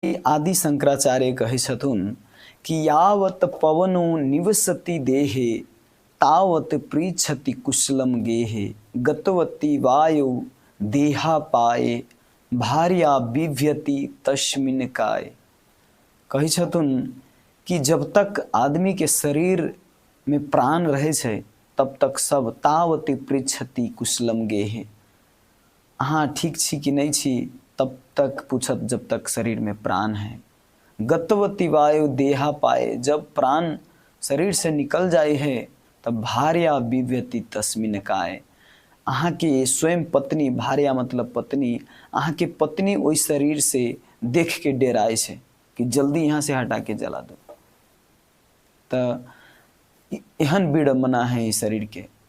आदि शंकराचार्य कहै छथुन कि यावत पवनो निवसति देहे तावत पृच्छति कुशलम गेहे गतवती वायु देहा पाए भार्या बिभ्यति तस्मिन काय। कहै छथुन कि जब तक आदमी के शरीर में प्राण रहै छै तब तक सब तावती पृच्छति कुशलम गेहे, अहाँ ठीक छी कि नहि छी तब तक पूछत जब तक शरीर में प्राण है। गतवती वायु देहा पाए, जब प्राण शरीर से निकल जाए है तब भार्या बिभ्यति तस्मिन काय, अहाँके स्वयं पत्नी, भार्या मतलब पत्नी, अहाँके पत्नी ओहि शरीर से देख के डेराय छै कि जल्दी यहाँ से हटा के जला दो। तऽ एहन विडम्बना है ई शरीर के।